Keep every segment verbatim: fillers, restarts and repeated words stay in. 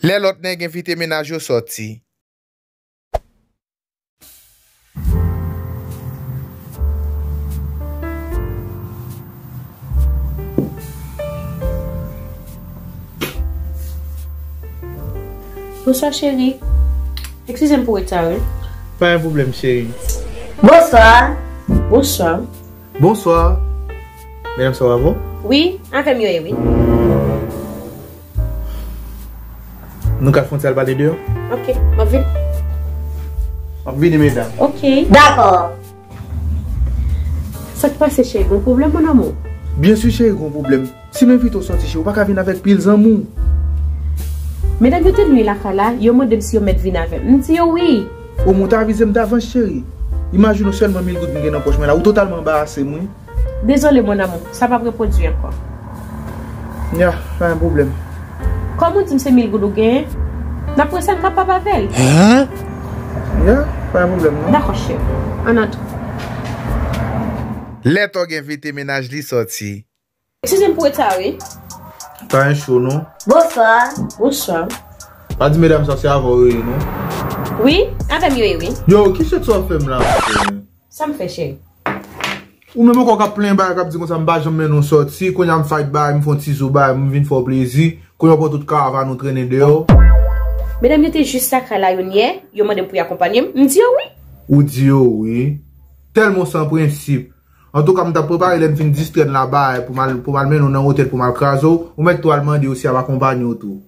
Lè lòt nèg envite mennaj yo sòti. Bonswa, cheri. Eskize m pou reta, wi. Pa gen pwoblèm, cheri. Bonswa. Bonswa. Bonswa. Medam, sa w ap bon? Wi, avè m yo ye, wi. Nou ka fè yon ti al pale deyò? Ok, m ap vin. M ap vini, medam. Ok. Dakò. Sa k pase, cheri? Gon pwoblèm, mon amour? Byen si, cheri, gon pwoblèm. Si m envite w sòti, cheri, ou pa ka vin avèk pil zanmi w. Medam yo te vini lakay la, yo mande m si yo mèt vin avè m. M di yo wi. O, mwen ta avize m davans, cheri. Imajine w sèlman mil goud m gen nan pòch mwen la. Ou totalman anbarase m, wi. Dezole, mon amour, sa p ap repwodui ankò. Ya, pa gen pwoblèm. Kòm ou di m se mil goud ou genyen, n ap wè sa n kapab avè l. Ya, pa gen pwoblèm, non. Dakò, cheri. Ann antre. Lè Tòg envite mennaj li sòti. Eskize m pou reta, wi. Pa gen cho, non. Bonswa. Bonswa. Pa di medam sa se avè w yo ye, non. Wi, avè m yo ye, wi. Yo, ki shit sa w ap fè m la? Sa m fè, cheri? Ou menm ankò k ap plenyen bagay, k ap di konsa m pa janm mennen w sòti, kounye a m fight bagay, m fè yon ti zo bagay, m vin fè w plezi, kounye a w pran tout karavàn ou trennen deyò. Medam yo te jis lakay la, yo nyè, yo mande m pou y akonpanye m, m di yo wi. Ou di yo wi. Tèlman w san prensip. Antouka, m t ap prepare lè m fin distrè n la bagay pou m al, pou m al mennen w nan otèl pou m al kraze w, ou mèt tou al mande yo si y ap akonpanye w tou.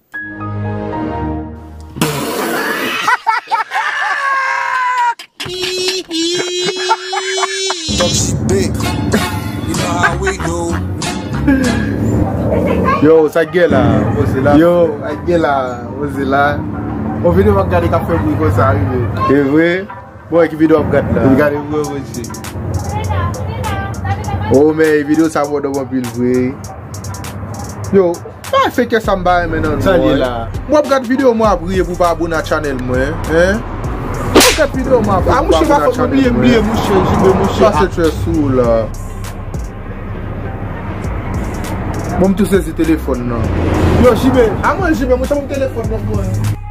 Toxic Big. You know how we do. Yo, sa k gen la? Poze la. Yo, sa k gen la? Poze la. Yon videyo m ap gade k ap fè bri konsa rive. E vre? Bon, e ki videyo w ap gade la? M gade vre, mesye. Oh, men videyo sa bon dòm anpil vre. Yo, pa fè kè sa m pa renmen nan nou. Sa li la? M w ap gade videyo m w ap riye pou pa abone a channel mwen, en? M w ap gade videyo m w ap riye pou pa abone a channel mwen. A, mouche, pa fòk nou bliye, bliye, mouche, Jibe, mouche. Pase trè sou ou la. Bon, m tou sezi telefòn nan. Yo, Jibe, a mwen, Jibe, mouche, pou telefòn nan mwen.